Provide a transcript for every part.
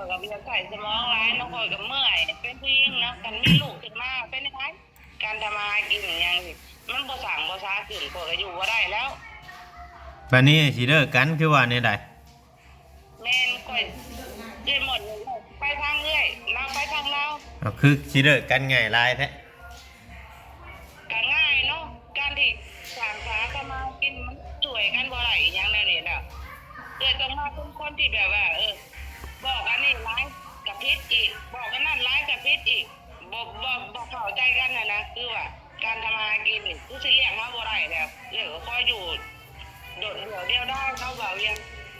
ຂ້ອຍກໍບໍ່ຢາກໃຊ້ສະໝອງຫຼາຍເນາະ ຂ້ອຍກໍເມື່ອຍ ເປັນຜູ້ຍິງເນາະ ຄັນມີລູກຂຶ້ນມາເປັນຈັ່ງໃດ? ການທຳມາຫາກິນອີ່ຫຍັງນີ້ ມັນບໍ່ສ້າງບໍ່ສາຂຶ້ນ ຂ້ອຍກໍຢູ່ບໍ່ໄດ້ແລ້ວ. ບາດນີ້ຊິເລີກກັນ ຄືວ່າແນວໃດ? ແມ່ນ ຂ້ອຍ ເອື້ອຍໝົດ ໄປທາງເອື້ອຍ ລາວໄປທາງລາວ. ເອົາ ຄືຊິເລີກກັນງ່າຍຫຼາຍແທ້? ກໍງ່າຍເນາະ ການທີ່ສ້າງສາທຳມາຫາກິນ ມັນຊ່ວຍກັນບໍ່ໄດ້ອີ່ຫຍັງແນວນີ້ແຫຼະ. ເອື້ອຍຕ້ອງມາເປັນຄົນທີ່ແບບວ່າ ເອີ ບອກອັນນີ້ຫຼາຍກໍຜິດອີກ ບອກອັນນັ້ນຫຼາຍກໍຜິດອີກ ບໍ່ ບໍ່ ບໍ່ເຂົ້າໃຈກັນຫັ້ນນະ. ຄືວ່າການທຳມາຫາກິນນີ້ ຄືຊິລ້ຽງເຮົາບໍ່ໄດ້ແລ້ວ ເອື້ອຍກໍຂໍຢູ່ໂດດດ່ຽວດຽວດາຍເນາະ ບ່າວວຽງ.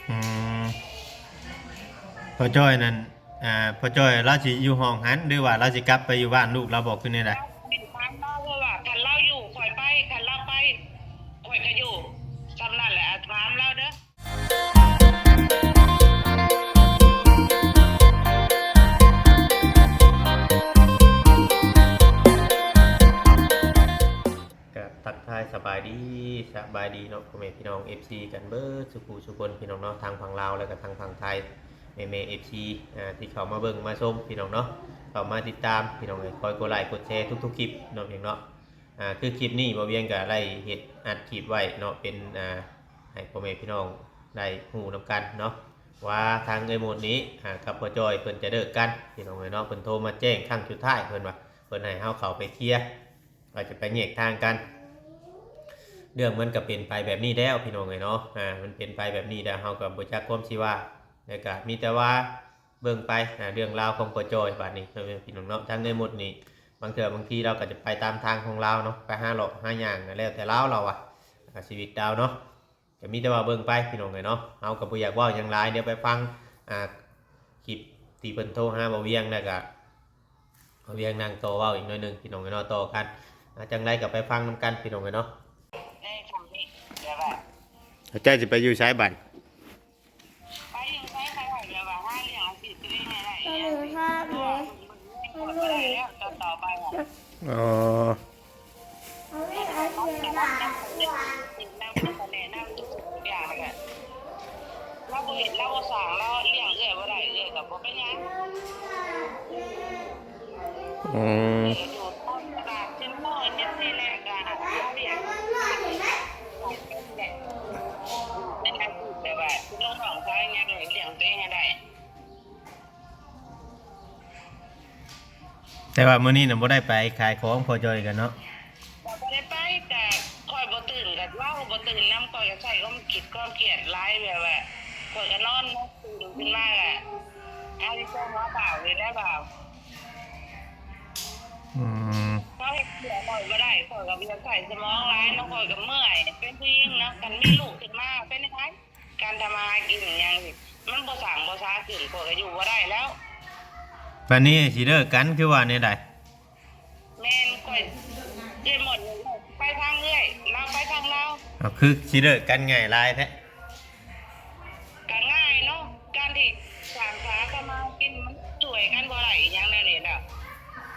ອືມ ພໍ່ຈ້ອຍນັ້ນ ອ່າ ພໍ່ຈ້ອຍລາວຊິຢູ່ຫ້ອງຫັ້ນ ຫຼືວ່າລາວຊິກັບໄປຢູ່ບ້ານລູກລາວບໍ ຄືແນວໃດ? ຖາມລາວ ເພາະວ່າຄັນລາວຢູ່ຂ້ອຍໄປ ຄັນລາວໄປຂ້ອຍກໍຢູ່ ສ່ຳນັ້ນແຫຼະ ຖາມລາວເດີ້. ກໍທັກທາຍສະບາຍດີ ສະບາຍດີເນາະ ພໍ່ແມ່ພີ່ນ້ອງ ເອັຟຊີ ກັນເບິດສູ່ຜູ້ສູ່ຄົນ ພີ່ນ້ອງເນາະ ທັງຝັ່ງລາວ ແລ້ວກໍທັງຝັ່ງໄທ ແມ່ໆ ເອັຟຊີ ອ່າ ທີ່ເຂົ້າມາເບິ່ງມາຊົມ ພີ່ນ້ອງເນາະ ເຂົ້າມາຕິດຕາມ ພີ່ນ້ອງເອີຍ ຄອຍກົດໄລກົດແຊທຸກໆຄລິບເນາະ ພີ່ນ້ອງເນາະ. ອ່າ ຄືຄລິບນີ້ ບ່າວວຽງກໍໄດ້ເຮັດອັດຄລິບໄວ້ເນາະ ເປັນ ອ່າ ໃຫ້ພໍ່ແມ່ພີ່ນ້ອງໄດ້ຮູ້ນຳກັນເນາະ ວ່າທາງເອື້ອຍມົດນີ້ ອ່າ ກັບພໍ່ຈ້ອຍເພິ່ນຈະເລີກກັນ ພີ່ນ້ອງເອີຍເນາະ. ເພິ່ນໂທມາແຈ້ງຄັ້ງສຸດທ້າຍ ເພິ່ນວ່າ ເພິ່ນໃຫ້ເຮົາເຂົ້າໄປເຄຍ ວ່າຈະໄປແຍກທາງກັນ. ເລື່ອງມັນກໍເປັນໄປແບບນີ້ແລ້ວ ພີ່ນ້ອງເອີຍເນາະ ອ່າ ມັນເປັນໄປແບບນີ້ແລ້ວ ເຮົາກໍບໍ່ຈັກຄວາມຊິວ່າ ແລ້ວກໍມີແຕ່ວ່າເບິ່ງໄປ ອ່າ ເລື່ອງລາວຂອງພໍ່ຈ້ອຍບາດນີ້ ເນາະ ພີ່ນ້ອງເນາະ. ທາງເອື້ອຍມົດນີ້ ບາງເທື່ອບາງທີລາວກໍຈະໄປຕາມທາງຂອງລາວເນາະ ໄປຫາເລາະຫາຍ່າງ ແລ້ວແຕ່ລາວ ລາວວ່າ ອ່າ ຊີວິດລາວເນາະ. ກໍມີແຕ່ວ່າເບິ່ງໄປ ພີ່ນ້ອງເອີຍເນາະ ເຮົາກໍບໍ່ຢາກເວົ້າຫຍັງຫຼາຍ. ດຽວໄປຟັງ ອ່າ ຄລິບທີ່ເພິ່ນໂທຫາບ່າວວຽງ ແລ້ວກໍບ່າວວຽງນັ່ງຕໍ່ເວົ້າອີກໜ້ອຍໜຶ່ງ ພີ່ນ້ອງເອີຍເນາະ ຕໍ່ກັນ. ອ່າ ຈັ່ງໃດກໍໄປຟັງນຳກັນ ພີ່ນ້ອງເອີຍເນາະ. ເຈົ້າຊິໄປຢູ່ໃສບັດ? ໄປຢູ່ໃສກໍໄດ້ ແບບວ່າຫາລ້ຽງອາຊີບຕົວເອງໃຫ້ໄດ້ ເອີ ຫາເລີຍ ເອີ ຕໍ່ໄປ ອໍ ແນະນຳທຸກໆຢ່າງ ແລ້ວກໍລາວບໍ່ເຮັດ ລາວບໍ່ສ້າງ ລາວລ້ຽງເອື້ອຍບໍ່ໄດ້ ເອື້ອຍກໍບໍ່ເປັນຫຍັງ. ອືມ ເອີ ຢູ່ຕາມຕະຫຼາດ ເປັນໝໍ ເຮັດນີ້ແຫຼະ ກໍຫາວຽກ ເປັນອາຊີບແບບວ່າ ຊິລົງໜອງຂາຍຫຍັງ ລ້ຽງຕົວເອງໃຫ້ໄດ້. ແຕ່ວ່າມື້ນີ້ນະ ບໍ່ໄດ້ໄປຂາຍຂອງ ພໍ່ຈ້ອຍກັນເນາະ? ບໍ່ໄດ້ໄປ ກະຂ້ອຍບໍ່ຕື່ນ ກະເວົ້າບໍ່ຕື່ນນຳ ຂ້ອຍກະໃຊ້ຄວາມຄິດຄວາມຄຽດຫຼາຍ ແບບວ່າຂ້ອຍກະນອນເນາະ ຕື່ນຂຶ້ນມາກະຫາວິໂທຫາບ່າວນີ້ແຫຼະບ່າວ. ອືມ ເຮົາເຮັດວຽກຂ້ອຍບໍ່ໄດ້ ຂ້ອຍກະບໍ່ຢາກໃຊ້ສະໝອງຫຼາຍເນາະ ຂ້ອຍກະເມື່ອຍ ເປັນຜູ້ຍິງເນາະ ຄັນມີລູກຂຶ້ນມາເປັນຈັ່ງໃດ? ການທຳມາຫາກິນອີ່ຫຍັງນີ້ ມັນບໍ່ສ້າງບໍ່ສາຂຶ້ນ ຂ້ອຍກໍຢູ່ບໍ່ໄດ້ແລ້ວ. ບາດນີ້ຊິເລີກກັນ ຄືວ່າແນວໃດ? ແມ່ນ ຂ້ອຍ ເອື້ອຍໝົດ ໄປທາງເອື້ອຍ ລາວໄປທາງລາວ. ເອົາ ຄືຊິເລີກກັນງ່າຍຫຼາຍແທ້? ກໍງ່າຍເນາະ ການທີ່ສ້າງສາທຳມາຫາກິນ ມັນຊ່ວຍກັນບໍ່ໄດ້ອີ່ຫຍັງແນວນີ້ແຫຼະ.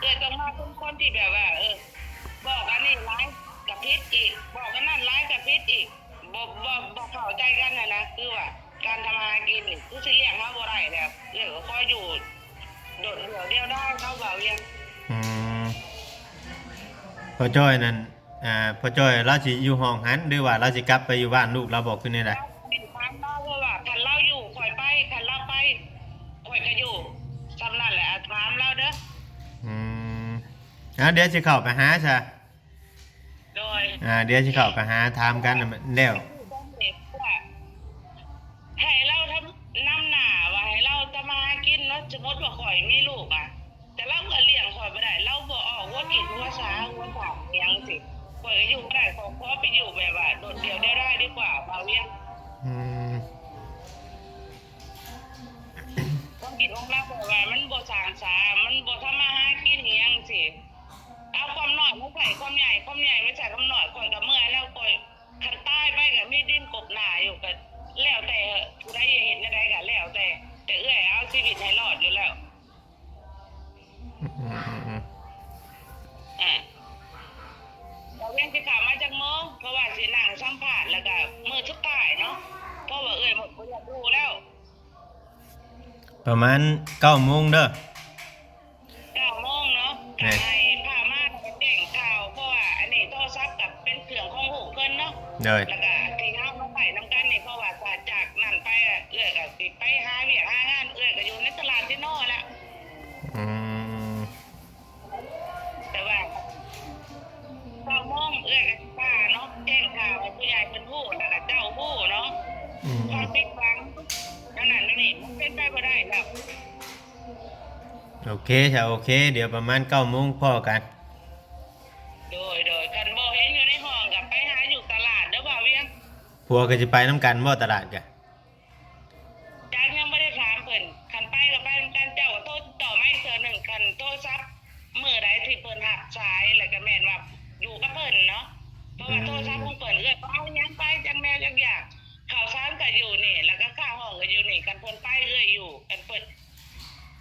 ເອື້ອຍຕ້ອງມາເປັນຄົນທີ່ແບບວ່າ ເອີ ບອກອັນນີ້ຫຼາຍກໍຜິດອີກ ບອກອັນນັ້ນຫຼາຍກໍຜິດອີກ. ບໍ່ ບໍ່ ບໍ່ເຂົ້າໃຈກັນຫັ້ນນະ ຄືວ່າການທຳມາຫາກິນນີ້ ຄືຊິລ້ຽງເຮົາບໍ່ໄດ້ແລ້ວ ເອື້ອຍກໍຂໍຢູ່ໂດດດ່ຽວດຽວດາຍເນາະ ບ່າວວຽງ. ອືມ ພໍ່ຈ້ອຍນັ້ນ ອ່າ ພໍ່ຈ້ອຍລາວຊິຢູ່ຫ້ອງຫັ້ນ ຫຼືວ່າລາວຊິກັບໄປຢູ່ບ້ານລູກລາວບໍ ຄືແນວໃດ? ຖາມລາວ ເພາະວ່າຄັນລາວຢູ່ຂ້ອຍໄປ ຄັນລາວໄປຂ້ອຍກໍຢູ່ ສ່ຳນັ້ນແຫຼະ ຖາມລາວເດີ້. ອືມ ອ່າ ດຽວຊິເຂົ້າໄປຫາຊະ. ໂດຍ ອ່າ ດຽວຊິເຂົ້າໄປຫາຖາມກັນແລ້ວ ໃຫ້ລາວນຳໜ້າວ່າໃຫ້ລາວທຳມາຫາກິນເນາະ. ສົມມຸດວ່າຂ້ອຍມີລູກອະ ແຕ່ລາວກໍລ້ຽງຂ້ອຍບໍ່ໄດ້ ລາວບໍ່ອອກຫົວກິນຫົວສາຫົວສາຫຍັງຊີ້ ຂ້ອຍກໍຢູ່ບໍ່ໄດ້ ຂ້ອຍຂໍໄປຢູ່ແບບວ່າໂດດດ່ຽວດຽວດາຍດີກວ່າ ບ່າວວຽງ. ອືມ ຄວາມຄິດຂອງລາວແບບວ່າມັນບໍ່ສ້າງສາ ມັນບໍ່ທຳມາຫາກິນອີ່ຫຍັງຊີ້. ເອົາຄວາມນ້ອຍມາໃສ່ຄວາມໃຫຍ່ ຄວາມໃຫຍ່ມາໃສ່ຄວາມນ້ອຍ ຂ້ອຍກໍເມື່ອຍແລ້ວ ຂ້ອຍ ຄັນຕາຍໄປກໍມີດິນກົບໜ້າຢູ່ ກໍແລ້ວແຕ່ຜູ້ໃດຈະເຮັດແນວໃດກໍແລ້ວແຕ່ ແຕ່ເອື້ອຍເອົາຊີວິດໃຫ້ລອດຢູ່ແລ້ວ. ອືມ ອ່າ ບ່າວວຽງຊິເຂົ້າມາຈັກໂມງ? ເພາະວ່າຊິນັ່ງສຳພາດ ແລ້ວກໍມື້ສຸດທ້າຍເນາະ ເພາະວ່າເອື້ອຍໝົດບໍ່ຢາກຢູ່ແລ້ວ. ປະມານເກົ້າໂມງເດີ. ເກົ້າໂມງເນາະ ແມ່ນ ກໍໃຫ້ພາມາແຈ້ງຂ່າວ ເພາະວ່າອັນນີ້ໂທລະສັບກໍເປັນເຄື່ອງຂອງລູກເພິ່ນເນາະ. ໂດຍ ແລ້ວກໍທີ່ເຮົາມາໃຊ້ນຳກັນນີ້ ເພາະວ່າຖ້າຈາກນັ້ນໄປ ເອື້ອຍກໍຊິໄປຫາວຽກຫາງານ ເອື້ອຍກໍຢູ່ໃນຕະຫຼາດທີ່ນອນລະ. ອືມ ແຕ່ວ່າເກົ້າໂມງເອື້ອຍກໍຊິພາເນາະ ແຈ້ງຂ່າວໃຫ້ຜູ້ໃຫຍ່ເພິ່ນຮູ້ ແລ້ວກໍເຈົ້າຮູ້ເນາະ. ອືມ ຄວາມຜິດຫວັງແນວນັ້ນແນວນີ້ ມັນເປັນໄປບໍ່ໄດ້ແລ້ວ. ໂອເຄຊະ ໂອເຄ ດຽວປະມານເກົ້າໂມງພໍ້ກັນ. ໂດຍ ໂດຍ ຄັນບໍ່ເຫັນຢູ່ໃນຫ້ອງກໍໄປຫາຢູ່ຕະຫຼາດເດີບ່າວວຽງ. ຜົວກໍຊິໄປນຳກັນບໍ່ຕະຫຼາດກະ? ຈັກ ຍັງບໍ່ໄດ້ຖາມເພິ່ນ. ຄັນໄປກໍໄປນຳກັນ ເຈົ້າກໍໂທຕິດຕໍ່ມາອີກເທື່ອໜຶ່ງ. ຄັນໂທລະສັບມື້ໃດທີ່ເພິ່ນຮັບສາຍ ແລ້ວກໍແມ່ນວ່າຢູ່ກັບເພິ່ນເນາະ ເພາະວ່າ ອືມ ໂທລະສັບຂອງເພິ່ນ ເອື້ອຍກໍເອົາຫຍັງໄປ ຈັກແນວຈັກຢ່າງ ເຂົ້າສານກໍຢູ່ນີ້ ແລ້ວກໍຄ່າຫ້ອງກໍຢູ່ນີ້. ຄັນເພິ່ນໄປ ເອື້ອຍຢູ່ ຄັນເພິ່ນ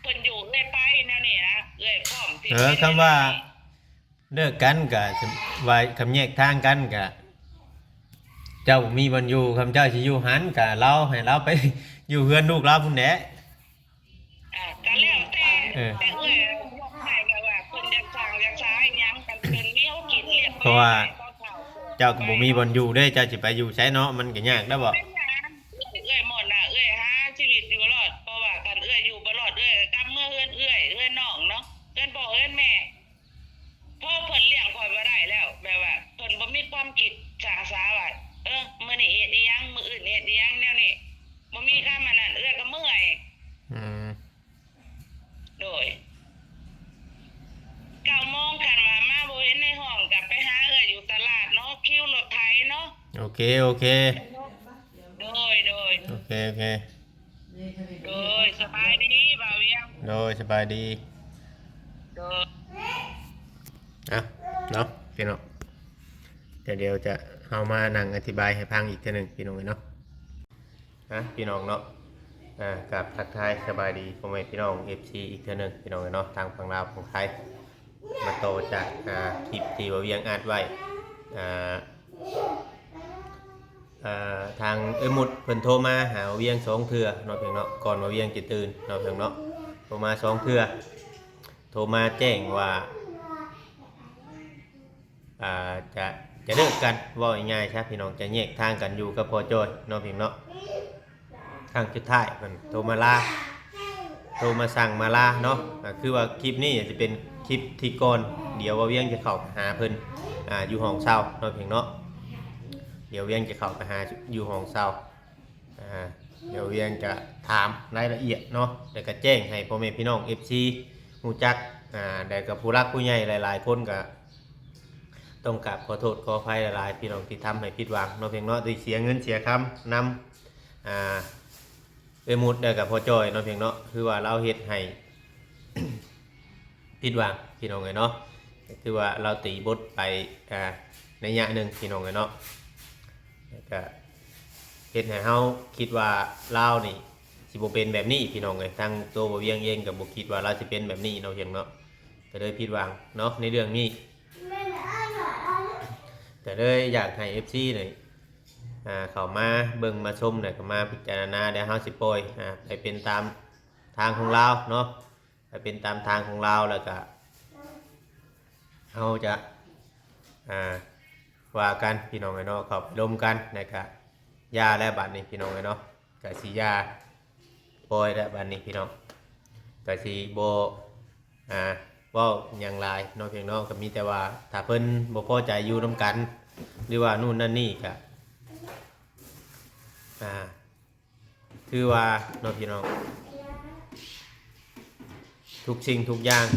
ເພິ່ນຢູ່ ເອື້ອຍໄປແນວນີ້ນະ ເອື້ອຍພ້ອມທີ່ ເອີ ຈະ ຄຳວ່າ ເລີກກັນກະວ່າ ຄຳແຍກທາງກັນກະ ເຈົ້າມີບ່ອນຢູ່ ຄຳເຈົ້າຊິຢູ່ຫັ້ນກະລາວ ໃຫ້ລາວໄປຢູ່ເຮືອນລູກລາວພຸ້ນແຫຼະ. ອ່າ ກະແລ້ວແຕ່ ເອີ ແຕ່ເອື້ອຍຢາກໃຫ້ແບບວ່າເພິ່ນຢາກສ້າງຢາກສາຫຍັງກັນ ເພິ່ນມີເຮົາກິນລຽບ ເພາະວ່າເຈົ້າກໍບໍ່ມີບ່ອນຢູ່ເດ້ ເຈົ້າຊິໄປຢູ່ໃສເນາະ ມັນກໍຍາກແລ້ວເບາະ. ເອື້ອຍໝົດນະ ເອື້ອຍຫາຊີວິດຢູ່ລອດ ເພາະວ່າຄັນເອື້ອຍຢູ່ບໍ່ລອດ ເອື້ອຍກໍກັບເມືອເຮືອນເອື້ອຍ ເຮືອນນ້ອງເນາະ ເຮືອນພໍ່ເຮືອນແມ່. ພໍເພິ່ນລ້ຽງຂ້ອຍບໍ່ໄດ້ແລ້ວ ແບບວ່າເພິ່ນບໍ່ມີຄວາມຄິດສ້າງສາວ່າ ເອີ ມື້ນີ້ເຮັດອີ່ຫຍັງ ມື້ອື່ນເຮັດອີ່ຫຍັງແນວນີ້ ບໍ່ມີຄຳອັນນັ້ນ ເອື້ອຍກໍເມື່ອຍ. ອືມ ໂດຍ ເກົ້າໂມງ ຄັນວ່າມາບໍ່ເຫັນໃນຫ້ອງກໍໄປຫາເອື້ອຍຢູ່ຕະຫຼາດເນາະ ຄິວລົດໄຖເນາະ. ໂອເຄ ໂອເຄ ໂດຍ ໂດຍ ໂອເຄ ໂອເຄ. ໂດຍ ສະບາຍດີບ່າວວຽງ. ໂດຍ ສະບາຍດີ. ໂດຍ ເອົາເນາະ ພີ່ນ້ອງ ແຕ່ດຽວຈະ ເຮົາມານັ່ງອະທິບາຍໃຫ້ຟັງອີກເທື່ອໜຶ່ງ ພີ່ນ້ອງເອີຍເນາະ. ອ່ະ ພີ່ນ້ອງເນາະ ອ່າ ກາບທັກທາຍສະບາຍດີພໍ່ແມ່ພີ່ນ້ອງ ເອັຟຊີ ອີກເທື່ອໜຶ່ງ ພີ່ນ້ອງເອີຍເນາະ ທາງຝັ່ງລາວຝັ່ງໄທ. ມາຕໍ່ຈາກ ອ່າ ຄລິບທີ່ບ່າວວຽງອັດໄວ້ ອ່າ ອ່າ ທາງເອື້ອຍມຸດເພິ່ນໂທມາຫາບ່າວວຽງສອງເທື່ອເນາະ ພີ່ນ້ອງເນາະ ກ່ອນບ່າວວຽງຈະຕື່ນເນາະ ພີ່ນ້ອງເນາະ ໂທມາສອງເທື່ອ ໂທມາແຈ້ງວ່າ ອ່າ ຈະ ຈະເລີກກັນ ເວົ້າງ່າຍໆຊະ ພີ່ນ້ອງ ຈະແຍກທາງກັນຢູ່ກັບພໍ່ຈ້ອຍເນາະ ພີ່ນ້ອງເນາະ. ຄັ້ງສຸດທ້າຍເພິ່ນໂທມາລາ ໂທມາສັ່ງມາລາເນາະ. ກໍຄືວ່າຄລິບນີ້ຈະເປັນຄລິບທີ່ກ່ອນ ດຽວບ່າວວຽງຈະເຂົ້າໄປຫາເພິ່ນ ອ່າ ຢູ່ຫ້ອງເຊົ່າເນາະ ພີ່ນ້ອງເນາະ. ດຽວວຽງຈະເຂົ້າໄປຫາຢູ່ຫ້ອງເຊົ່າ ອ່າ ດຽວວຽງຈະຖາມລາຍລະອຽດເນາະ ແລ້ວກໍແຈ້ງໃຫ້ພໍ່ແມ່ພີ່ນ້ອງ ເອັຟຊີ ຮູ້ຈັກ ອ່າ ແລ້ວກໍຜູ້ຫຼັກຜູ້ໃຫຍ່ຫຼາຍໆຄົນກໍ ຕ້ອງກາບຂໍໂທດຂໍອະໄພຫຼາຍໆ ພີ່ນ້ອງ ທີ່ທຳໃຫ້ຜິດຫວັງເນາະ ພີ່ນ້ອງເນາະ ທີ່ເສຍເງິນເສຍຄຳນຳ ອ່າ ເອື້ອຍມຸດ ແລ້ວກໍພໍ່ຈ້ອຍເນາະ ພີ່ນ້ອງເນາະ ຄືວ່າລາວເຮັດໃຫ້ຜິດຫວັງ ພີ່ນ້ອງເອີຍເນາະ. ກໍຄືວ່າລາວຕີບົດໄປ ອ່າ ໄລຍະໜຶ່ງ ພີ່ນ້ອງເອີຍເນາະ ແລ້ວກໍເຮັດໃຫ້ເຮົາຄິດວ່າລາວນີ້ຊິບໍ່ເປັນແບບນີ້ ພີ່ນ້ອງເອີຍ. ທາງໂຕບ່າວວຽງເອງກໍບໍ່ຄິດວ່າລາວຊິເປັນແບບນີ້ເນາະ ພີ່ນ້ອງເນາະ ກໍເລີຍຜິດຫວັງເນາະໃນເລື່ອງນີ້. ກໍເລີຍຢາກໃຫ້ ເອັຟຊີ ນີ້ ອ່າ ເຂົ້າມາເບິ່ງມາຊົມ ແລ້ວກໍມາພິຈາລະນາ ແລ້ວເຮົາຊິປ່ອຍ ອ່າ ໃຫ້ເປັນຕາມທາງຂອງລາວເນາະ ໃຫ້ເປັນຕາມທາງຂອງລາວ ແລ້ວກໍເຮົາຈະ ອ່າ ວ່າກັນ ພີ່ນ້ອງເອີຍເນາະ ເຂົ້າໄປລົມກັນ ແລ້ວກໍຢ່າແລ້ວບາດນີ້ ພີ່ນ້ອງເອີຍເນາະ. ກະຊິຢ່າປ່ອຍແລ້ວບາດນີ້ພີ່ນ້ອງ ກະຊິບໍ່ ອ່າ ເວົ້າຫຍັງຫຼາຍເນາະ ພີ່ນ້ອງເນາະ. ກະມີແຕ່ວ່າຖ້າເພິ່ນບໍ່ພໍໃຈຢູ່ນຳກັນ ຫຼືວ່າໂນ່ນນັ້ນນີ້ ກະ ອ່າ ຖືວ່າເນາະ ພີ່ນ້ອງ ທຸກສິ່ງທຸກຢ່າງ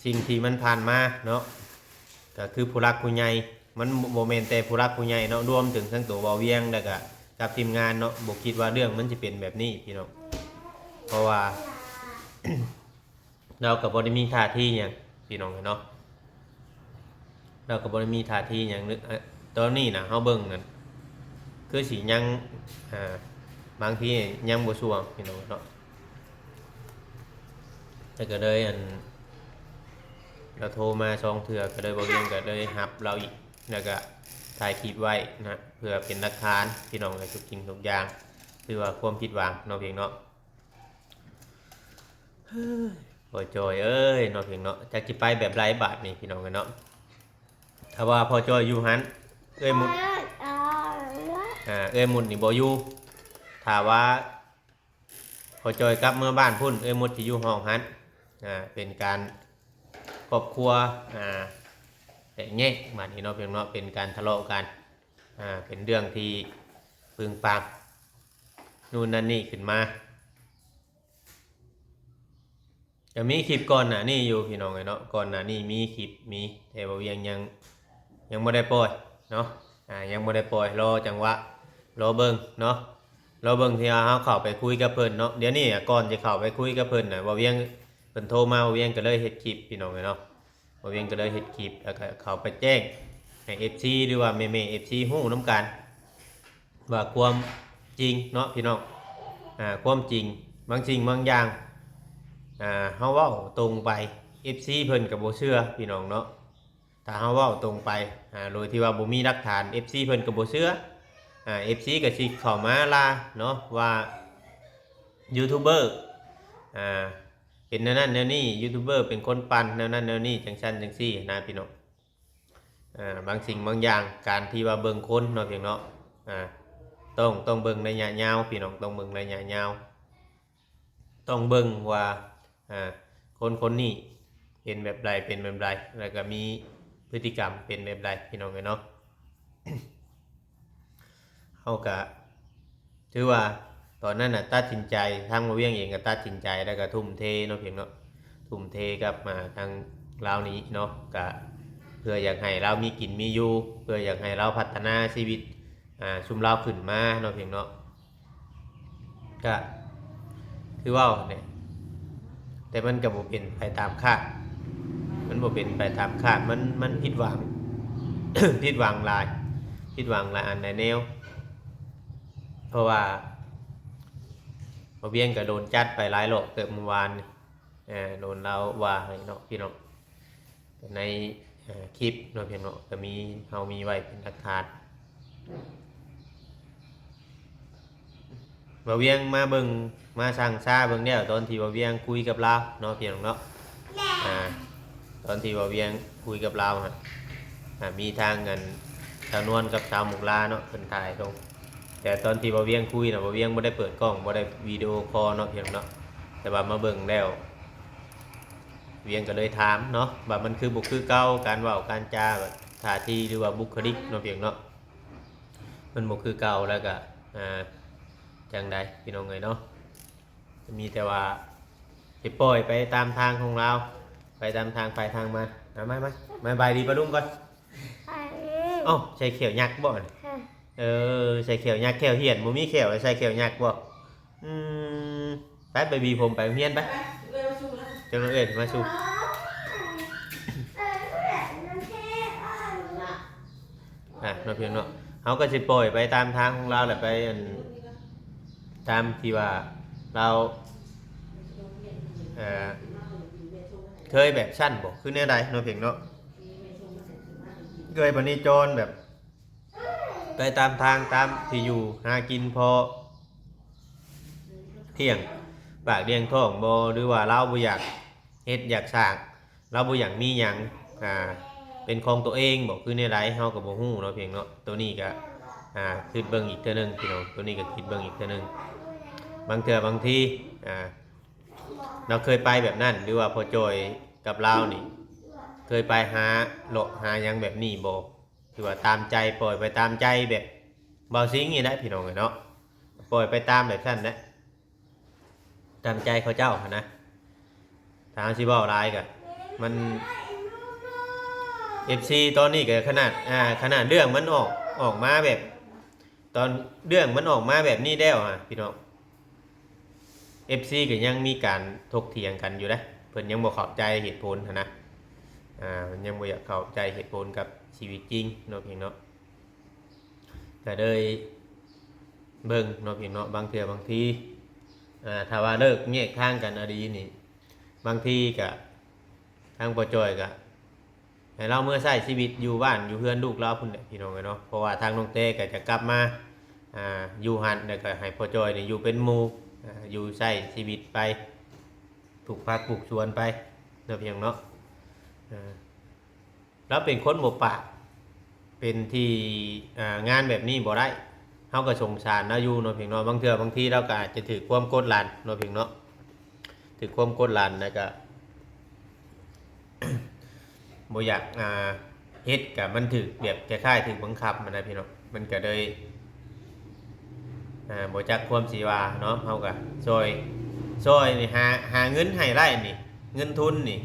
ສິ່ງທີ່ມັນຜ່ານມາເນາະ ກໍຄືຜູ້ຫຼັກຜູ້ໃຫຍ່ ມັນບໍ່ແມ່ນແຕ່ຜູ້ຫຼັກຜູ້ໃຫຍ່ເນາະ ລວມເຖິງທັງໂຕບ່າວວຽງ ແລ້ວກະກັບທີມງານເນາະ ບໍ່ຄິດວ່າເລື່ອງມັນຊິເປັນແບບນີ້ພີ່ນ້ອງ. ເພາະວ່າ ລາວກໍບໍ່ໄດ້ມີທ່າທີຫຍັງພີ່ນ້ອງເອີຍເນາະ ລາວກໍບໍ່ໄດ້ມີທ່າທີຫຍັງ. ຕອນນີ້ນະ ເຮົາເບິ່ງນັ້ນ ຄືຊິຍັງ ອ່າ ບາງທີຍັງບໍ່ຊ່ວງພີ່ນ້ອງເນາະ. ແລ້ວກໍເລີຍ ອັນ ລາວໂທມາສອງເທື່ອ ກໍເລີຍ ບ່າວວຽງກໍເລີຍຮັບລາວອີກ ແລ້ວກໍຖ່າຍຄລິບໄວ້ນະ ເພື່ອເປັນຫຼັກຖານພີ່ນ້ອງເອີຍ. ທຸກສິ່ງທຸກຢ່າງ ຖືວ່າຄວາມຜິດຫວັງເນາະ ພີ່ນ້ອງເນາະ. ພໍ່ຈ່ອຍເອີຍເນາະ ເພງເນາະ ຈັກຊິໄປແບບໃດບາດນີ້ ພີ່ນ້ອງເອີຍເນາະ. ຖ້າວ່າພໍ່ຈ່ອຍຢູ່ຫັ້ນ ເອື້ອຍມຸດ ອ່າ ເອື້ອຍມຸດນີ້ບໍ່ຢູ່. ຖ້າວ່າພໍ່ຈ່ອຍກັບເມືອບ້ານພຸ້ນ ເອື້ອຍມຸດຊິຢູ່ຫ້ອງຫັ້ນ. ອ່າ ເປັນການຄອບຄົວ ອ່າ ແຕກແຍກບາດນີ້ເນາະ ເພງເນາະ ເປັນການທະເລາະກັນ. ອ່າ ເປັນເລື່ອງທີ່ປຶງປັງ ໂນ່ນນັ້ນນີ້ຂຶ້ນມາ. ກໍມີຄລິບກ່ອນໜ້ານີ້ຢູ່ ພີ່ນ້ອງເອີຍເນາະ. ກ່ອນໜ້ານີ້ມີຄລິບ ມີ ແຕ່ວ່າວຽງຍັງ ຍັງບໍ່ໄດ້ປ່ອຍເນາະ. ອ່າ ຍັງບໍ່ໄດ້ປ່ອຍ ລໍຈັງຫວະ ລໍເບິ່ງເນາະ ລໍເບິ່ງທີ່ວ່າເຮົາເຂົ້າໄປຄຸຍກັບເພິ່ນເນາະ. ດຽວນີ້ ອ່າ ກ່ອນຈະເຂົ້າໄປຄຸຍກັບເພິ່ນນະ ບ່າວວຽງ ເພິ່ນໂທມາ ບ່າວວຽງກໍເລີຍເຮັດຄລິບ ພີ່ນ້ອງເອີຍເນາະ. ບ່າວວຽງກໍເລີຍເຮັດຄລິບ ແລ້ວກໍເຂົ້າໄປແຈ້ງໃຫ້ເອັຟຊີ ຫຼືວ່າແມ່ໆ ເອັຟຊີ ຮູ້ນຳກັນ ວ່າຄວາມຈິງເນາະ ພີ່ນ້ອງ. ອ່າ ຄວາມຈິງ ບາງສິ່ງບາງຢ່າງ ອ່າ ເຮົາເວົ້າຕົງໄປ ເອັຟຊີ ເພິ່ນກໍບໍ່ເຊື່ອ ພີ່ນ້ອງເນາະ. ຖ້າເຮົາເວົ້າຕົງໄປ ອ່າ ໂດຍທີ່ວ່າບໍ່ມີຫຼັກຖານ ເອັຟຊີ ເພິ່ນກໍບໍ່ເຊື່ອ. ອ່າ ເອັຟຊີ ກໍຊິເຂົ້າມາລາເນາະ ວ່າຢູທູບເບີ ອ່າ ເປັນແນວນັ້ນແນວນີ້ ຢູທູບເບີເປັນຄົນປັ່ນແນວນັ້ນແນວນີ້ ຈັ່ງຊັ້ນຈັ່ງຊີ້ນະ ພີ່ນ້ອງ. ອ່າ ບາງສິ່ງບາງຢ່າງ ການທີ່ວ່າເບິ່ງຄົນເນາະ ເພງເນາະ ອ່າ ຕ້ອງ ຕ້ອງເບິ່ງໄລຍະຍາວ ພີ່ນ້ອງ ຕ້ອງເບິ່ງໄລຍະຍາວ ຕ້ອງເບິ່ງວ່າ ອ່າ ຄົນຄົນນີ້ເປັນແບບໃດ ເປັນແບບໃດ ແລ້ວກໍມີພຶດຕິກຳເປັນແບບໃດ ພີ່ນ້ອງເອີຍເນາະ. ເຮົາກະຖືວ່າຕອນນັ້ນນະຕັດສິນໃຈ ທາງບ່າວວຽງເອງກໍຕັດສິນໃຈ ແລ້ວກໍທຸ່ມເທເນາະ ເພງເນາະ ທຸ່ມເທກັບມາທາງລາວນີ້ເນາະ ກະເພື່ອຢາກໃຫ້ລາວມີກິນມີຢູ່ ເພື່ອຢາກໃຫ້ລາວພັດທະນາຊີວິດ ອ່າ ຊຸມລາວຂຶ້ນມາເນາະ ເພງເນາະ. ກະຄືເວົ້າແຫຼະ ແຕ່ມັນກະບໍ່ເປັນໄປຕາມຄາດ ມັນບໍ່ເປັນໄປຕາມຄາດ ມັນ ມັນຜິດຫວັງ ຜິດຫວັງຫຼາຍ ຜິດຫວັງຫຼາຍອັນຫຼາຍແນວ. ເພາະວ່າບ່າວວຽງກະໂດນຈັດໄປຫຼາຍລອບເຕີບມື້ວານນີ້ ເອີ ໂດນລາວວ່າໃຫ້ເນາະ ພີ່ນ້ອງ. ໃນ ເອີ ຄລິບເນາະ ພີ່ນ້ອງເນາະ ກໍມີ ເຮົາມີໄວ້ເປັນຫຼັກຖານ. ບ່າວວຽງມາເບິ່ງ ມາຊັ່ງຊາເບິ່ງແລ້ວ ຕອນທີ່ບ່າວວຽງຄຸຍກັບລາວເນາະ ພີ່ນ້ອງເນາະ. ອ່າ ຕອນທີ່ບ່າວວຽງຄຸຍກັບລາວຫັ້ນ ອ່າ ມີທາງອັນສາວນວນກັບສາວມຸກລາເນາະ ເພິ່ນຖ່າຍລົງ. ແຕ່ຕອນທີ່ບ່າວວຽງຄຸຍນະ ບ່າວວຽງບໍ່ໄດ້ເປີດກ້ອງ ບໍ່ໄດ້ວິດີໂອຄໍເນາະ ພີ່ນ້ອງເນາະ. ແຕ່ວ່າມາເບິ່ງແລ້ວ ວຽງກໍເລີຍຖາມເນາະ ວ່າມັນຄືບໍ່ຄືເກົ່າ ການເວົ້າການຈາ ແບບທ່າທີ ຫຼືວ່າບຸກຄະລິກເນາະ ພຽງເນາະ ມັນບໍ່ຄືເກົ່າ. ແລ້ວກໍ ອ່າ ຈັ່ງໃດ ພີ່ນ້ອງເອີຍເນາະ ມີແຕ່ວ່າຊິປ່ອຍໄປຕາມທາງຂອງລາວ ໄປຕາມທາງໃຜທາງມັນ. ມາ ມາ ມາ ສະບາຍດີປ້າລຸງກ່ອນ. ເອົ້າ ໃສ່ແຂ້ວຍັກບໍ່? ເອີ ໃສ່ແຂ້ວຍັກ ແຂ້ວຫ້ຽນ ບໍ່ມີແຂ້ວ ໃສ່ແຂ້ວຍັກບໍ່? ອືມ ໄປ ໄປຫວີຜົມ ໄປໂຮງຮຽນໄປ. ເຈົ້ານ້ອງເອີຍ ມາສູ່ ອ່ະ ເນາະ ພີ່ນ້ອງເນາະ ເຮົາກໍຊິປ່ອຍໄປຕາມທາງຂອງລາວແຫຼະ ໄປ ອັນ ຕາມທີ່ວ່າລາວ ເອີ ເຄີຍແບບຊັ້ນບໍ່ ຄືແນວໃດເນາະ ພຽງເນາະ ເຄີຍປະນີຈອນແບບ ໄປຕາມທາງຕາມທີ່ຢູ່ຫາກິນພໍລ້ຽງປາກລ້ຽງທ້ອງບໍ່ ຫຼືວ່າລາວບໍ່ຢາກເຮັດຢາກສ້າງ ລາວບໍ່ຢາກມີຫຍັງ ອ່າ ເປັນຂອງຕົວເອງບໍ່ ຄືແນວໃດ ເຮົາກໍບໍ່ຮູ້ເນາະ ພຽງເນາະ. ໂຕນີ້ກໍ ອ່າ ຄິດເບິ່ງອີກເທື່ອໜຶ່ງ ພີ່ນ້ອງ ໂຕນີ້ກໍຄິດເບິ່ງອີກເທື່ອໜຶ່ງ. ບາງເທື່ອບາງທີ ອ່າ ລາວເຄີຍໄປແບບນັ້ນ ຫຼືວ່າພໍ່ຈ່ອຍກັບລາວນີ້ ເຄີຍໄປຫາເລາະຫາຫຍັງແບບນີ້ບໍ່? ຄືວ່າຕາມໃຈ ປ່ອຍໄປຕາມໃຈແບບບ່າວສິງນີ້ແຫຼະ ພີ່ນ້ອງເອີຍເນາະ ປ່ອຍໄປຕາມແບບຊັ້ນແຫຼະ ຕາມໃຈເຂົາເຈົ້າຫັ້ນນະ. ຖ້າເຮົາຊິເວົ້າຫຼາຍກໍມັນ ເອັຟຊີ ຕອນນີ້ກໍຂະໜາດ ອ່າ ຂະໜາດເລື່ອງມັນອອກ ອອກມາແບບ ຕອນເລື່ອງມັນອອກມາແບບນີ້ແລ້ວຫະ ພີ່ນ້ອງ ເອັຟຊີ ກໍຍັງມີການຖົກຖຽງກັນຢູ່ເດ້ ເພິ່ນຍັງບໍ່ເຂົ້າໃຈເຫດຜົນຫັ້ນນະ ອ່າ ເພິ່ນຍັງບໍ່ຢາກເຂົ້າໃຈເຫດຜົນກັບຊີວິດຈິງເນາະ ພຽງເນາະ. ກໍເລີຍເບິ່ງເນາະ ພຽງເນາະ ບາງເທື່ອບາງທີ ອ່າ ຖ້າວ່າເລີກແຍກທາງກັນອີ່ຫຼີນີ້ ບາງທີກໍທາງພໍ່ຈ່ອຍກໍ ໃຫ້ລາວເມືອໃຊ້ຊີວິດຢູ່ບ້ານຢູ່ເຮືອນລູກລາວພຸ້ນແຫຼະ ພີ່ນ້ອງເອີຍເນາະ. ເພາະວ່າທາງນ້ອງແຕ້ກໍຈະກັບມາ ອ່າ ຢູ່ຫັ້ນ ແລ້ວກໍໃຫ້ພໍ່ຈ່ອຍນີ້ຢູ່ເປັນໝູ່ ອ່າ ຢູ່ໃຊ້ຊີວິດໄປ. ໂອ້ ປູກຜັກປູກສວນໄປເນາະ ພີ່ນ້ອງເນາະ. ເອີ ລາວເປັນຄົນບໍ່ປາກ ເປັນທີ່ ອ່າ ງານແບບນີ້ບໍ່ໄດ້ ເຮົາກໍສົງສານລາວຢູ່ເນາະ ພີ່ນ້ອງເນາະ. ບາງເທື່ອບາງທີລາວກໍອາດຈະຖືກຄວາມກົດດັນເນາະ ພີ່ນ້ອງເນາະ ຖືກຄວາມກົດດັນ ແລ້ວກໍບໍ່ຢາກ ອ່າ ເຮັດ ກໍມັນຖືກແບບຄ້າຍໆຖືກບັງຄັບຫັ້ນນະ ພີ່ນ້ອງ. ມັນກໍເລີຍ ອ່າ ບໍ່ຈັກຄວາມຊິວ່າເນາະ. ເຮົາກໍຊ່ອຍ ຊ່ອຍນີ້ ຫາ ຫາເງິນໃຫ້ໄດ້ນີ້ ເງິນທຶນນີ້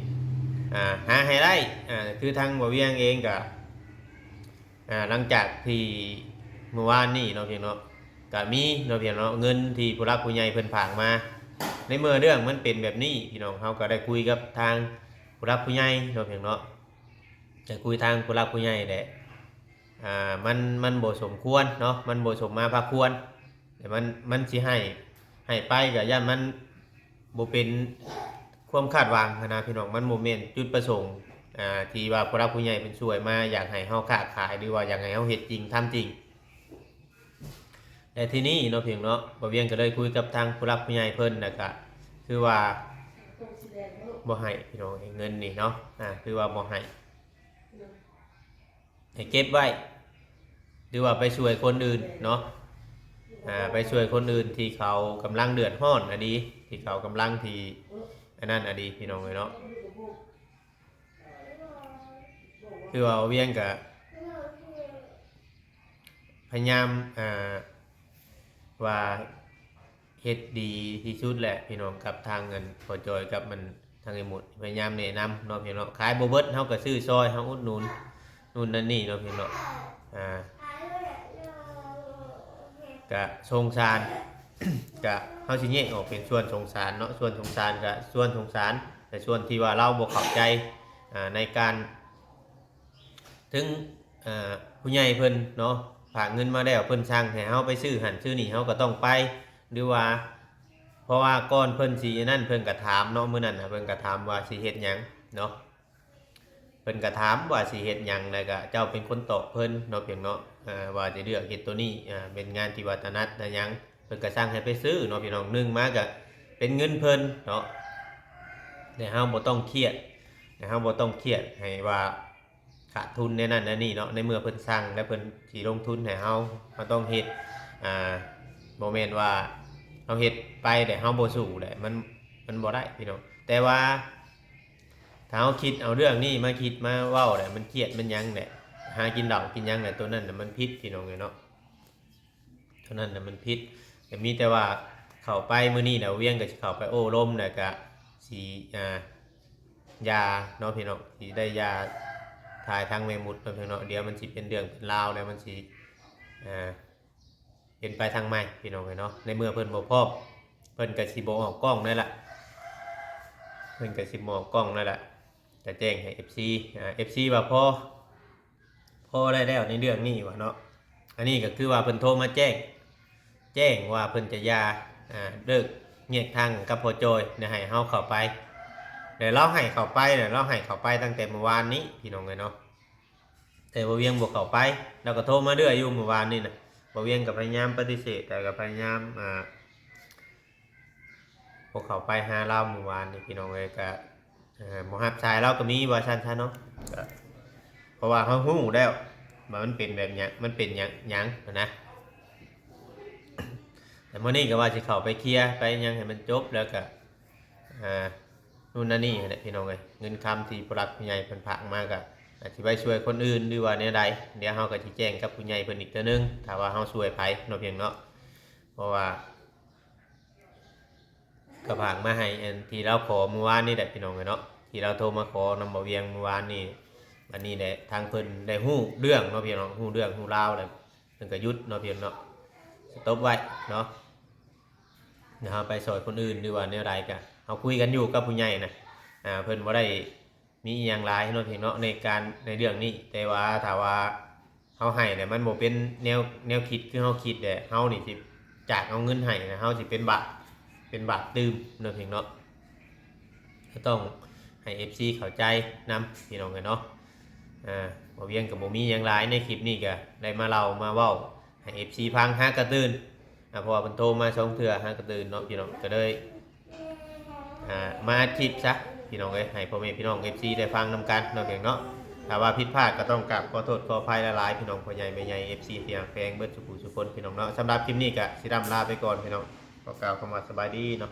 ອ່າ ຫາໃຫ້ໄດ້. ອ່າ ຄືທາງບ່າວວຽງເອງກໍ ອ່າ ຫຼັງຈາກທີ່ມື້ວານນີ້ເນາະ ພີ່ນ້ອງເນາະ ກໍມີເນາະ ພີ່ນ້ອງເນາະ ເງິນທີ່ຜູ້ຫຼັກຜູ້ໃຫຍ່ເພິ່ນຝາກມາ. ໃນເມື່ອເລື່ອງມັນເປັນແບບນີ້ ພີ່ນ້ອງ ເຮົາກໍໄດ້ຄຸຍກັບທາງຜູ້ຫຼັກຜູ້ໃຫຍ່ເນາະ ພີ່ນ້ອງເນາະ ໄດ້ຄຸຍທາງຜູ້ຫຼັກຜູ້ໃຫຍ່ແຫຼະ. ອ່າ ມັນ ມັນບໍ່ສົມຄວນເນາະ ມັນບໍ່ສົມມາພາຄວນ ແຕ່ມັນ ມັນຊິໃຫ້ ໃຫ້ໄປກໍຢ້ານມັນບໍ່ເປັນຄວາມຄາດຫວັງຫັ້ນນະ ພີ່ນ້ອງ. ມັນບໍ່ແມ່ນຈຸດປະສົງ ອ່າ ທີ່ວ່າຜູ້ຫຼັກຜູ້ໃຫຍ່ເພິ່ນຊ່ວຍມາ ຢາກໃຫ້ເຮົາຄ້າຂາຍ ຫຼືວ່າຢາກໃຫ້ເຮົາເຮັດຈິງທຳຈິງ. ແຕ່ທີນີ້ເນາະ ພີ່ນ້ອງເນາະ ບ່າວວຽງກໍເລີຍຄຸຍກັບທາງຜູ້ຫຼັກຜູ້ໃຫຍ່ເພິ່ນ ແລ້ວກໍຄືວ່າບໍ່ໃຫ້ ພີ່ນ້ອງເອີຍ ເງິນນີ້ເນາະ ອ່າ ຄືວ່າບໍ່ໃຫ້ ໃຫ້ເກັບໄວ້ ຫຼືວ່າໄປຊ່ວຍຄົນອື່ນເນາະ ອ່າ ໄປຊ່ວຍຄົນອື່ນທີ່ເຂົາກຳລັງເດືອດຮ້ອນອະດີ ທີ່ເຂົາກຳລັງທີ່ອັນນັ້ນອະດີ ພີ່ນ້ອງເອີຍເນາະ. ຄືວ່າບ່າວວຽງກະພະຍາຍາມ ອ່າ ວ່າເຮັດດີທີ່ສຸດແຫຼະ ພີ່ນ້ອງ ກັບທາງອັນພໍ່ຈອຍກັບມັນ ທາງໄອ້ໝົດ ພະຍາຍາມແນະນຳເນາະ ພີ່ນ້ອງເນາະ. ຂາຍບໍ່ເບິດ ເຮົາກໍຊື້ຊ່ອຍ ເຮົາອຸດໜູນ ນູ່ນນັ້ນນີ້ເນາະ ພີ່ນ້ອງເນາະ. ອ່າ ກະສົງສານ ກະເຮົາຊິແຍກອອກເປັນສ່ວນສົງສານເນາະ ສ່ວນສົງສານກະສ່ວນສົງສານ ແຕ່ສ່ວນທີ່ວ່າລາວບໍ່ເຂົ້າໃຈ ອ່າ ໃນການ ເຖິງ ເອີ ຜູ້ໃຫຍ່ເພິ່ນເນາະ ຝາກເງິນມາແລ້ວ ເພິ່ນສັ່ງໃຫ້ເຮົາໄປຊື້ຫັ້ນຊື້ນີ້ ເຮົາກໍຕ້ອງໄປ ຫຼືວ່າ ເພາະວ່າກ່ອນເພິ່ນຊິອັນນັ້ນ ເພິ່ນກໍຖາມເນາະ ມື້ນັ້ນນະ ເພິ່ນກໍຖາມວ່າຊິເຮັດຫຍັງເນາະ ເພິ່ນກໍຖາມວ່າຊິເຮັດຫຍັງ ແລ້ວກໍເຈົ້າເປັນຄົນຕອບເພິ່ນເນາະ ພຽງເນາະ ເອີ ວ່າຈະເລືອກເຮັດໂຕນີ້ ເປັນງານທີ່ວ່າຖະໜັດນະຫຍັງ ເພິ່ນກໍສັ່ງໃຫ້ໄປຊື້ເນາະ ພີ່ນ້ອງ. ໜຶ່ງມາກໍເປັນເງິນເພິ່ນເນາະ ແຕ່ເຮົາບໍ່ຕ້ອງຄຽດ ແຕ່ເຮົາບໍ່ຕ້ອງຄຽດໃຫ້ວ່າ ຂາດທຶນແນວນັ້ນແນວນີ້ເນາະ ໃນເມື່ອເພິ່ນສັ່ງ ແລະ ເພິ່ນຊິລົງທຶນໃຫ້ເຮົາ ເຮົາຕ້ອງເຮັດ ອ່າ ບໍ່ແມ່ນວ່າເຮົາເຮັດໄປແລ້ວເຮົາບໍ່ສູ້ແຫຼະ ມັນ ມັນບໍ່ໄດ້ພີ່ນ້ອງ. ແຕ່ວ່າຖ້າເຮົາຄິດເອົາເລື່ອງນີ້ມາຄິດມາເວົ້າແຫຼະ ມັນຄຽດມັນຫຍັງແຫຼະ ຫາກິນເຫຼົ້າກິນຫຍັງແຫຼະ ໂຕນັ້ນນະມັນຜິດພີ່ນ້ອງເອີຍເນາະ. ເທົ່ານັ້ນນະມັນຜິດ ກໍມີແຕ່ວ່າເຂົ້າໄປມື້ນີ້ນະ ວຽງກໍຊິເຂົ້າໄປໂອ້ລົມ ແລ້ວກໍຊິ ອ່າ ຢາເນາະພີ່ນ້ອງ ຊິໄດ້ຢາຖ່າຍທາງແມ່ມຸດເນາະພີ່ນ້ອງເນາະ. ດຽວມັນຊິເປັນເລື່ອງເປັນລາວ ແລ້ວມັນຊິ ອ່າ ເປັນໄປທາງໃໝ່ພີ່ນ້ອງເອີຍເນາະ. ໃນເມື່ອເພິ່ນບໍ່ພ້ອມ ເພິ່ນກໍຊິບໍ່ອອກກ້ອງນັ້ນລະ ເພິ່ນກໍຊິບໍ່ອອກກ້ອງນັ້ນລະ ຈະແຈ້ງໃຫ້ເອັຟຊີ ອ່າ ເອັຟຊີວ່າພໍ ພໍໄດ້ແລ້ວໃນເລື່ອງນີ້ວ່າເນາະ. ອັນນີ້ກໍຄືວ່າເພິ່ນໂທມາແຈ້ງ ແຈ້ງວ່າເພິ່ນຈະຢ່າ ອ່າ ເລີກແຍກທາງກັນກັບພໍ່ຈອຍ ແລະ ໃຫ້ເຮົາເຂົ້າໄປ ແລະ ລາວໃຫ້ເຂົ້າໄປ ແລະ ລາວໃຫ້ເຂົ້າໄປຕັ້ງແຕ່ມື້ວານນີ້ພີ່ນ້ອງເອີຍເນາະ. ແຕ່ບ່າວວຽງບໍ່ເຂົ້າໄປ ລາວກໍໂທມາເລື້ອຍຢູ່ມື້ວານນີ້ນະ. ບ່າວວຽງກໍພະຍາຍາມປະຕິເສດ ແຕ່ກໍພະຍາຍາມ ອ່າ ບໍ່ເຂົ້າໄປຫາລາວມື້ວານນີ້ພີ່ນ້ອງເອີຍ ກະ ເອີ ບໍ່ຮັບສາຍລາວກໍມີວ່າຊັ້ນຊະເນາະ. ກະ ເພາະວ່າເຮົາຮູ້ແລ້ວວ່າມັນເປັນແບບຫຍັງ ມັນເປັນຫຍັງ ຫຍັງຫັ້ນນະ. ແຕ່ມື້ນີ້ກໍວ່າຊິເຂົ້າໄປເຄຍໄປຫຍັງໃຫ້ມັນຈົບ ແລ້ວກະ ອ່າ ນູ່ນນັ້ນນີ້ຫັ້ນແຫຼະພີ່ນ້ອງເອີຍ. ເງິນຄຳທີ່ຜູ້ຫຼັກຜູ້ໃຫຍ່ເພິ່ນຝາກມາກໍອາດຊິໄວ້ຊ່ວຍຄົນອື່ນ ຫຼືວ່າແນວໃດ ດຽວເຮົາກໍຊິແຈ້ງກັບຜູ້ໃຫຍ່ເພິ່ນອີກເທື່ອໜຶ່ງ ຖ້າວ່າເຮົາຊ່ວຍໃຜເນາະ ພຽງເນາະ. ເພາະວ່າ ກໍຝາກມາໃຫ້ອັນທີ່ລາວຂໍມື້ວານນີ້ແຫຼະພີ່ນ້ອງເອີຍເນາະ ທີ່ລາວໂທມາຂໍນຳບ່າວວຽງມື້ວານນີ້. ບັດນີ້ແຫຼະທາງເພິ່ນໄດ້ຮູ້ເລື່ອງເນາະ ພີ່ນ້ອງ ຮູ້ເລື່ອງຮູ້ລາວແລ້ວ ເພິ່ນກໍຢຸດເນາະ ພີ່ນ້ອງເນາະ ສະຕັອບໄວ້ເນາະ. ເຮົາໄປຊ່ອຍຄົນອື່ນ ຫຼືວ່າແນວໃດກໍເຮົາຄຸຍກັນຢູ່ກັບຜູ້ໃຫຍ່ນະ ອ່າ ເພິ່ນບໍ່ໄດ້ ມີອີ່ຫຍັງຫຼາຍເນາະ ພີ່ນ້ອງເນາະ ໃນການ ໃນເລື່ອງນີ້. ແຕ່ວ່າຖ້າວ່າເຮົາໃຫ້ແລ້ວມັນບໍ່ເປັນແນວ ແນວຄິດຄືເຮົາຄິດແລ້ວ ເຮົານີ້ຊິຈາກເອົາເງິນໃຫ້ນະ ເຮົາຊິເປັນບາບ ເປັນບາບຕື່ມເນາະ ພີ່ນ້ອງເນາະ. ກໍຕ້ອງໃຫ້ເອັຟຊີເຂົ້າໃຈນຳ ພີ່ນ້ອງເອີຍເນາະ. ອ່າ ບ່າວວຽງກໍບໍ່ມີຫຍັງຫຼາຍ ໃນຄລິບນີ້ກໍໄດ້ມາເລົ່າມາເວົ້າໃຫ້ເອັຟຊີຟັງ ຫາກະຕື່ນ ອ່າ ເພາະວ່າເພິ່ນໂທມາສອງເທື່ອ ຫາກະຕື່ນເນາະ ພີ່ນ້ອງ ກໍເລີຍ ອ່າ ມາອັດຄລິບຊະ ພີ່ນ້ອງເອີຍ ໃຫ້ພໍ່ແມ່ພີ່ນ້ອງ ເອັຟຊີ ໄດ້ຟັງນຳກັນເນາະ ເພງເນາະ. ຖ້າວ່າຜິດພາດກໍຕ້ອງກາບຂໍໂທດຂໍອະໄພຫຼາຍໆ ພີ່ນ້ອງ ພໍ່ໃຫຍ່ແມ່ໃຫຍ່ ເອັຟຊີ ທີ່ຮັກແພງເບິດສູ່ຜູ້ສູ່ຄົນ ພີ່ນ້ອງເນາະ. ສຳລັບຄລິບນີ້ກໍຊິລ່ຳລາໄປກ່ອນ ພີ່ນ້ອງ ຂໍກ່າວຄຳວ່າສະບາຍດີເນາະ.